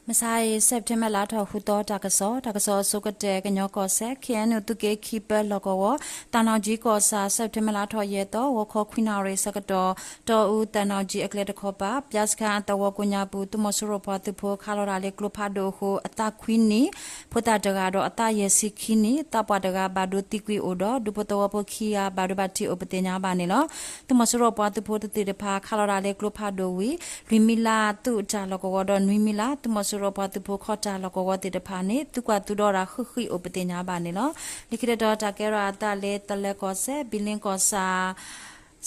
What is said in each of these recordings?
မဆါအံၤ September လါထီၣ်ဃုသီ တၢ်ကစီၣ်, တၢ်ကစီၣ်အဆိကတၢၢ် ကညီကီၢ်စဲၣ် ခ့ၣ်အဲၣ်ယူၣ် သုးက့ခံ ပၢလီၢ်ကဝီၤ သၣ်နီၣ်ကၠံကီၢ်ဆၣ် September လါထီၣ်ယဲၢ်သီ ဂီၤခီခွံနၣ်ရံၣ်အဆၢကတီၢ် တီအူသၣ်နီၣ်ကၠံအကျဲတခီပၤ ပၠးစခါအသဝီကိးညါပူၤ သုးမီၤစိရိၤပှၤသုးဖိခးလီၤတၢ်လၢကျိဖးဒိၣ်အဃိ အသးခွံနံၣ်, ဖိသၣ်တဂၤဒီးအသးယဲၢ်ဆံခံနံၣ်, သးပှၢ်တဂၤဘၣ်ဒိသံကွံာ်အိၣ်ဒီး ဒူဖိသဝီဖိခံဂၤဘၣ်ဒိဘၣ်ထံးအိၣ်ပသ့ၣ်ညါဘၣ်န့ၣ်လီၤ. သုးမီၤစိရိၤပှၤသုးဖိတသ့ၣ်တဖၣ် ခးလီၤတၢ်လၢကျိဖးဒိၣ်ဝံၤ လွံၢ်မံလါသုးတၢ်လီၢ်ကဝီၤဒီးနွံမံလါ သုးမီၤစိရိၤပှၤသုးဖိခီတၢ်လီၢ်ကဝီၤသ့ၣ်တဖၣ်န့ၣ် သုးကွၢ်သုးဒီတၢ်ဃံးဃံးအိၣ်ပသ့ၣ်ညါဘၣ်န့ၣ်လီၤ. လၢခံတတီၤတၢ်ကဲထီၣ်အသးလၢသလဲကီၢ်စဲၣ် ဘံလ့ကီၢ်ဆၣ်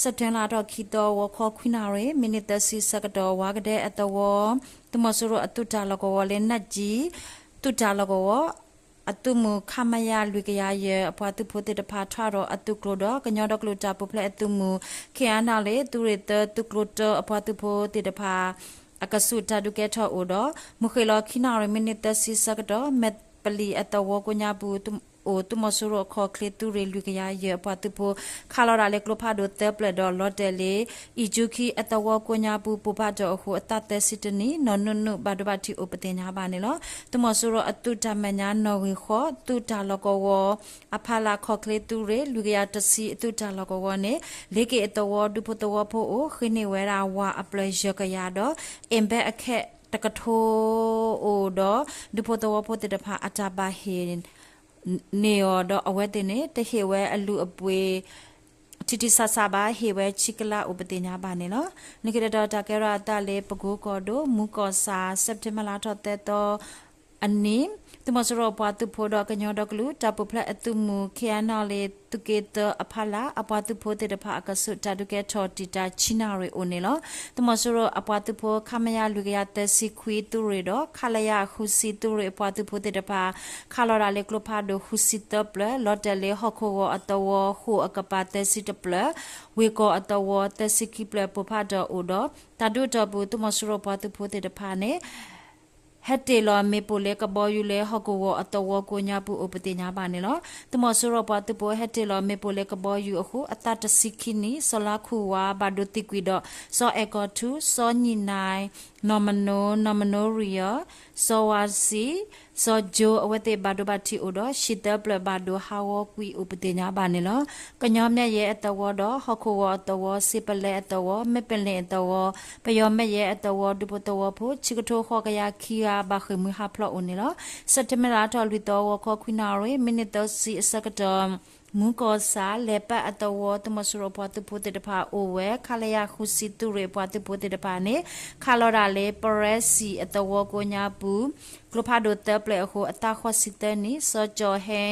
September လါထီၣ်ခံသီ ဂီၤခီခွံနၣ်ရံၣ် မံးနံးသၢဆံဆၢကတီၢ် ဝၤကဒဲအသဝီ သုးမီၤစိရိၤအသုးတၢ်လီၢ်ကဝီၤလၢနၢ်ကၠံ သုးတၢ်လီၢ်ကဝီၤ အသုးမုၢ် ခမရ လွံၢ်ကယၤယဲၢ် အပှၤသုးဖိသ့ၣ်တဖၣ် ထီၣ်ဒီးအသုးကျိၤဒီး ကညီဒီကလုာ်တၢ်ပူၤဖျဲးအသုးမုၢ် ခ့ၣ်အဲၣ်ယူၣ် သုးရ့ၣ်သၢ သုးကျိၤတၢအပှၤသုးဖိသ့ၣ်တဖၣ် အကဆူးတၢ်ဒုးကဲထီၣ်အိၣ်ဒီး မုၢ်ဃ့ၢ်လီၤခံနၣ်ရံၣ် မံးနံးသၢဆံဆၢကတီၢ် မဲၢ်ပလံၣ်အသဝီကိးညါပူၤ အိၣ်သုးမီၤစိရိၤအခီၣ်ချ့ သုးရ့ၣ်လွံၢ်ကယၤယဲၢ် အပှၤသုးဖိ ခးလီၤတၢ်လၢကျိဖးဒိၣ်သၢပျဲၢ်ဒီး လီၤတဲာ်လၢ အံၣ်ကၠူခံအသဝီကိးညါပူၤ ပိၢ်ဖးထီၣ်အဃိ အသးသၢဆံတနံၣ် နီၢ်နုၣ်နုၣ် ဘၣ်ဒိဘၣ်ထံးအိၣ်ပသ့ၣ်ညါဘၣ်န့ၣ်လီၤ. သုးမီၤစိရိၤအသုးတၢ်မဲာ်ညါနီၣ်ဂံၢ်ဃိး သုးတၢ်လီၢ်ကဝီၤ အဖီလာ်ခီၣ်ချ့သုးရ့ၣ် လွံၢ်ကယၤတဆံအသုးတၢ်လီၢ်ကဝီၤန့ၣ် လ့က့ၣ်အသဝီ ဒူဖိသဝီဖိအိၣ် ဃ့န့ၢ်ဝဲဒၣ်ဝၤအပျဲၢ်ယဲၢ်ကယၤဒီး အ့ၣ်ဘဲအခဲတကထိအိၣ်ဒီး ဒူဖိသဝီဖိသ့ၣ်တဖၣ်အတၢ်ဘၣ်ဟ့ၣ် န့ၢ်အီၤဒီး အဝဲသ့ၣ်န့ၣ် တဟ့ၣ်ဝဲအလုၢ်အပှ့ၤ ထံထံဆးဆးဘၣ် ဟ့ၣ်ဝဲဆံကလးအိၣ်ပသ့ၣ်ညါဘၣ်န့ၣ်လီၤ. လၢခံတတီၤတၢ်ကဲထီၣ်အသးလၢ ပကိကီၢ်ဒိၣ် မူကီၢ်ဆၣ် September လါထီၣ်သၢသီအနံၤ သုးမီၤစိရိၤအပှၤသုးဖိဒီးကညီဒီကလုာ် တၢ်ပူၤဖျဲးအသုးမုၢ် ခ့ၣ်အဲၣ်ယူၣ် သုးက့သၢအဖီလာ် အပှၤသုးဖိသ့ၣ်တဖၣ်အကဆူးတၢ်ဒုးကဲထီၣ်တံာ်တာ်ဆံနၣ်ရံၣ်အိၣ်န့ၣ်လီၤ. သုးမီၤစိရိၤအပှၤသုးဖိ ခမရ လွံၢ်ကယၤသၢဆံခွံသုးရ့ၣ်ဒီး ခလရ ဃုဆံသုးရ့ၣ်အပှၤသုးဖိသ့ၣ်တဖၣ် ခးလီၤတၢ်လၢကျိဖးဒိၣ်ဃုဆံသၢပျဲၢ် လီၤတဲာ်လၢဟီၣ်ခိၣ်ဂီၤအသဝီဃိာ်အကပၤသၢဆံတပျဲၢ် ဝ့ၢ်ကီၢ်အသဝီသၢဆံခံပျဲၢ်ပိၢ်ဖးထီၣ်အိၣ်ဒီး တၢ်ဒုးအတီၢ်ပူၤ သုးမီၤစိရိၤပှၤသုးဖိသ့ၣ်တဖၣ်န့ၣ် ဟဲတ့ၢ်လီၤမ့ၣ်ပိၢ်လၢကဘီယူၤလၢဟီၣ်ခိၣ်ဂီၤအသဝီကိးညါပူၤအိၣ်ပသ့ၣ်ညါဘၣ်န့ၣ်လီၤ. သုးမီၤစိရိၤပှၤသုးဖိဟဲတ့ၢ်လီၤမ့ၣ်ပိၢ်လၢကဘီယူၤအဃိ အသးတဆံခံနံၣ် စီၤလါခူၣ်ဝါ ဘၣ်ဒိသံကွံာ်ဒီး စီၤအဲၣ်ကီၢ်ထူ စီၤညံၣ်နၢ် နီၢ်မနိ နီၢ်မနိရံၣ်အီၤ စီၤဝါစံ စီၤကၠိ အဝဲသ့ၣ်ဘၣ်ဒိဘၣ်ထံးအိၣ်ဒီး ဟံၣ်သၢပျဲၢ်ဘၣ်ဒိဟးဂီၤကွံာ်အိၣ်ပသ့ၣ်ညါဘၣ်န့ၣ်လီၤ. ကညီမၠဲၣ်ယဲၢ်အသဝီဒီး ဟီၣ်ခိၣ်ဂီၤအသဝီ စ့ပလဲအသဝီ မဲၢ်ပလ့ၣ်အသဝီ ပယီၤမၠဲၣ်ယဲၢ်အသဝီ ဒူဖိသဝီဖိ ဆံကထိဃိးကယၤခံဂၤ ဘၣ်ဃ့ၢ်မှံဟးဖျိးအိၣ်န့ၣ်လီၤ. September လါထီၣ်လွံၢ်သီ ဂီၤခီခွံနၣ်ရံၣ် မံးနံးသၢဆံအဆၢကတီၢ် မူကီၢ်ဆၣ် လဲၤပာ်အသဝီ သုးမီၤစိရိၤအပှၤသုးဖိသ့ၣ်တဖၣ်အိၣ်ဝဲ ခလရ ဃုဆံသုးရ့ၣ်အပှၤသုးဖိသ့ၣ်တဖၣ်န့ၣ် ခးလီၤတၢ်လၢ ပရဲစံၣ်အသဝီကိးညါပူၤ ကျိဖးဒိၣ်သၢပျဲၢ်အဃိ အသးဃိးဆံသၢနံၣ် စီၤကၠီၤဟဲ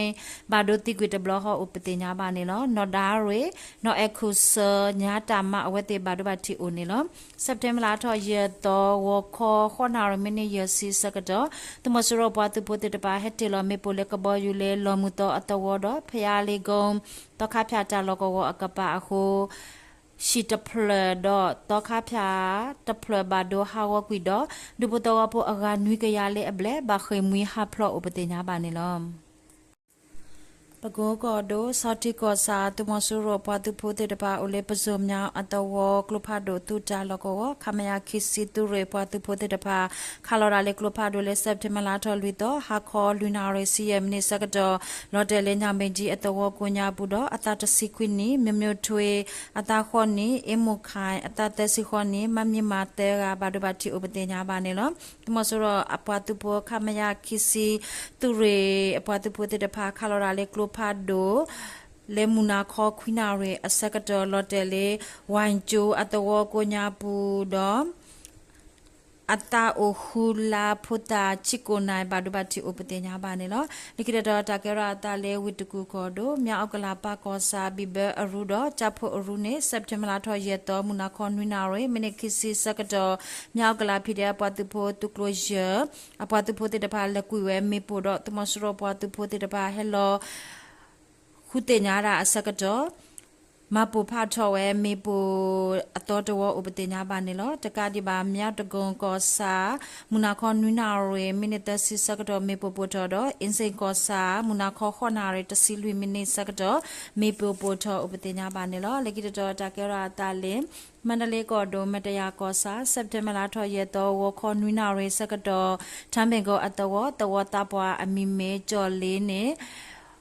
ဘၣ်ဒိသံကွံာ်တဘျီဃီအိၣ်ပသ့ၣ်ညါဘၣ်န့ၣ်လီၤ. နီၢ်ဒါရ့ၣ် နီၢ်အဲၣ်ခိၣ်စၢၤ ညါတၢ်မး အဝဲသ့ၣ်ဘၣ်ဒိဘၣ်ထံးအိၣ်န့ၣ်လီၤ. September လါထီၣ်ယဲၢ်သီ ဂီၤခီဃိးနၣ်ရံၣ် မံးနံးယဲၢ်ဆံအဆၢကတီၢ် သုးမီၤစိရိၤပှၤသုးဖိသ့ၣ်တဖၣ် ဟဲတ့ၢ်လီၤမ့ၣ်ပိၢ်လၢကဘီယူၤလၢ လီၢ်မုၢ်သီအသဝီဒီး ဖယါလ့ကိ သီခါဖၠၣ်တၢ်လီၢ်ကဝီၤအကပၤအဃိ ဟံၣ်တဖျၢၣ်ဒီး သီခါဖၠၣ်တဖျၢၣ်ဘၣ်ဒိဟးဂီၤကွံာ်ဒီး ဒူဖိသဝီဖိအဂၤနွံကယၤလၢအဘျဲၣ် ဘၣ်ဃ့ၢ်မှံဟးဖျိးအိၣ်ပသ့ၣ်ညါဘၣ်န့ၣ်လီၤ. ပကိကီၢ်ဒိၣ် ဆီထံကီၢ်ဆၣ် သုးမီၤစိရိၤပှၤသုးဖိသ့ၣ်တဖၣ် အိၣ်လၢပစိာ်မၠါအသဝီ ကျိဖးဒိၣ်သုးတၢ်လီၢ်ကဝီၤ ခမရ ခံဆံသုးရ့ၣ်ပှၤသုးဖိသ့ၣ်တဖၣ် ခးလီၤတၢ်လၢကျိဖးဒိၣ်လၢ September လါထီၣ်လွံၢ်သီ ဟါခီလွံၢ်နၣ်ရံၣ် ဆံယဲၢ်မံးနံးဆၢကတီၢ် လီၤတဲာ်လၢ ညၣ်ဘ့ၣ်ကၠံအသဝီကိးညါပူၤဒီး အသးတဆံခွံနံၣ် မ့မ့ၢ်ထွ့ အသးဃိးနံၣ် အ့မူၣ်ခၢၣ် အသးသၢဆံဃိးနံၣ် မၤမံမၤသၢဂၤ ဘၣ်ဒိဘၣ်ထံးအိၣ်ပသ့ၣ်ညါဘၣ်န့ၣ်လီၤ. သုးမီၤစိရိၤအပှၤသုးဖိ ခမရ ခံဆံသုးရ့ၣ်အပှၤသုးဖိသ့ၣ်တဖၣ် ခးလီၤတၢ်လၢကျိဖးဒိၣ် လၢမုၢ်နၤခီခွံနၣ်ရံၣ်အဆၢကတီၢ် လီၤတဲာ်လၢ ဝၣ်ကၠိအသဝီကိးညါပူၤဒီး အသးအိၣ်ဃုလါဖိသၣ် ဆံကိၣ်နၢ် ဘၣ်ဒိဘၣ်ထံးအိၣ်ပသ့ၣ်ညါဘၣ်န့ၣ်လီၤ. လၢခံတတီၤ တၢ်ကဲထီၣ်အသးလၢ ဝ့ၢ်တကူၣ်ကီၢ်ဒိၣ် မၠါအီကလးပၢ်ကီၢ်ဆၣ် ဘံၣ်ဘၢအရူဒီး ကၠၣ်ဖိအရူန့ၣ် September လါထီၣ်ယဲၢ်သီ မုၢ်နၤခီနွံနၣ်ရံၣ် မံးနံးခံဆံဆၢကတီၢ် မၠါအီကလး ဖံးဒဲး အပှၤသုးဖိသုးကျိၤယဲၢ် အပှၤသုးဖိသ့ၣ်တဖၣ် လဲၤကွံာ်ဝဲမ့ၣ်ပိၢ်ဒီး သုးမီၤစိရိၤပှၤသုးဖိသ့ၣ်တဖၣ် ဟဲလီၤ ဃုသ့ၣ်ညါတၢ်အဆၢကတီၢ် မၤပိာ်ဖးထီၣ်ဝဲမ့ၣ်ပိၢ်အသီတဝီအိၣ်ပသ့ၣ်ညါဘၣ်န့ၣ်လီၤ. တကးဒံးဘၣ် မၠၣ်တကိၣ်ကီၢ်ဆၣ် မုၢ်နၤခီနွံနၣ်ရံၣ် မံးနံးသၢဆံဆၢကတီၢ် မ့ၣ်ပိၢ်ပိၢ်ထီၣ်ဒီး အ့စ့ၣ်ကီၢ်ဆၣ် မုၢ်နၤခီဃိးနၣ်ရံၣ် တဆံလွံၢ်မံးနံးဆၢကတီၢ် မ့ၣ်ပိၢ်ပိၢ်ထီၣ်အိၣ်ပသ့ၣ်ညါဘၣ်န့ၣ်လီၤ. လၢခံတတီၤတၢ်ကဲထီၣ်အသးလၢ မါဒလ့ကီၢ်ဒိၣ် မတယၤကီၢ်ဆၣ် စဲးပထ့ဘၢၣ်လါထီၣ်ယဲၢ်သီ ဂီၤခီနွံနၣ်ရံၣ်ဆၢကတီၢ် ထါမ့ၣ်ကိၣ်အသဝီ သဝီသးပှၢ်အမံၤမ့ၢ်ကၠီၣ်လ့န့ၣ်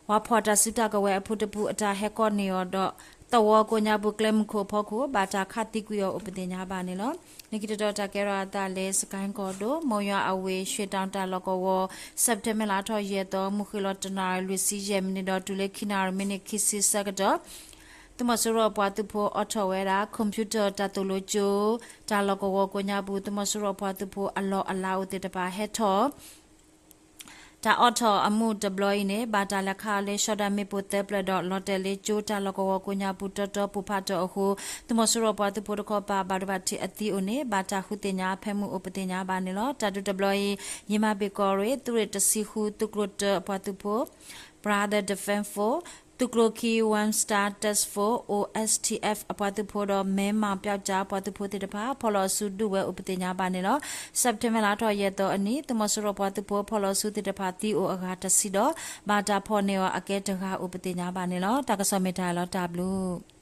ပှၤဖီၣ်တၢ်စုတၢ်ကဝဲၤအဖုတဖုအတၢ်ဟဲကိးန့ၢ်အီၤဒီး သဝီကိးညါပူၤကျဲမုၢ်ခိၣ်အဖီခိၣ် ဘၣ်တၢ်ခးသံကွံာ်အီၤအိၣ်ပသ့ၣ်ညါဘၣ်န့ၣ်လီၤ. လၢခံတတီၤတၢ်ကဲထီၣ်အသးလၢ စကဲၣ်ကီၢ်ဒိၣ် မိၢ်ယွၤအဝ့ၢ် ရွှ့ၣ်တီၣ်တၢ်လီၢ်ကဝီၤ စဲးပထ့ဘၢၣ်လါထီၣ်ယဲၢ်သီ မုၢ်ဃ့ၢ်လီၤတနၣ်ရံၣ်လွံၢ်ဆံယဲၢ်မံးနံးဒီးတုၤလၢခံနၣ်ရံၣ်မံးနံးခံဆံဆၢကတီၢ် သုးမီၤစိရိၤပှၤသုးဖိအိးထီၣ်ဝဲဒၣ် computer တၢ်သိၣ်လိကၠိ တၢ်လီၢ်ကဝီၤကိးညါပူၤ သုးမီၤစိရိၤပှၤသုးဖိအလီၢ်အလၤအိၣ်သ့ၣ်တဖၣ်ဟဲထီၣ် တၢ်အိးထီၣ်အမူးတဘျီအံၤန့ၣ် ဘၣ်တၢ်လဲၤခးအီၤလၢ ရှီဒၣ်မ့ၣ်ပိၢ်သၢဖျၢၣ်ဒီး လီၤတဲာ်လၢကၠိတၢ်လီၢ်ကဝီၤကိးညါပူၤ တီတီပိၢ်ဖးထီၣ်အဃိ သုးမီၤစိရိၤပှၤသုးဖိတခီပၤ ဘၣ်ဒိဘၣ်ထံးအသံအိၣ်န့ၣ် ဘၣ်တၢ်ဃုသ့ၣ်ညါအဖၢမုၢ်အိၣ်ပသ့ၣ်ညါဘၣ်န့ၣ်လီၤ. တၢ်ဒုးတဘျီအံၤ ယမၤဘ့ၣ်ကီၢ်ရ့ၣ် သုးရ့ၣ်တဆံဃု သုးကျိၤတၢအပှၤသုးဖိ Brother Defense Force သုးကျိၤခံ One Star Task Force O S T F အပှၤသုးဖိဒီး မဲမၤပျောက်ကျား ပှၤသုးဖိသ့ၣ်တဖၣ် ဖီၣ်လီၤအစုဒုးဝဲအိၣ်ပသ့ၣ်ညါဘၣ်န့ၣ်လီၤ. စဲးပထ့ဘၢၣ်လါထီၣ်ယဲၢ်သီအနံၤ သုးမီၤစိရိၤပှၤသုးဖိဖီၣ်လီၤအစုသ့ၣ်တဖၣ်သံအိၣ်အဂၤတဆံဒီး ဘၣ်တၢ်ဖီၣ်န့ၢ်အီၤအကဲတဂၤအိၣ်ပသ့ၣ်ညါဘၣ်န့ၣ်လီၤ. တၢ်ကစီၣ်မ့ၢ်တၢ်လီၤတၢ်ဘျုး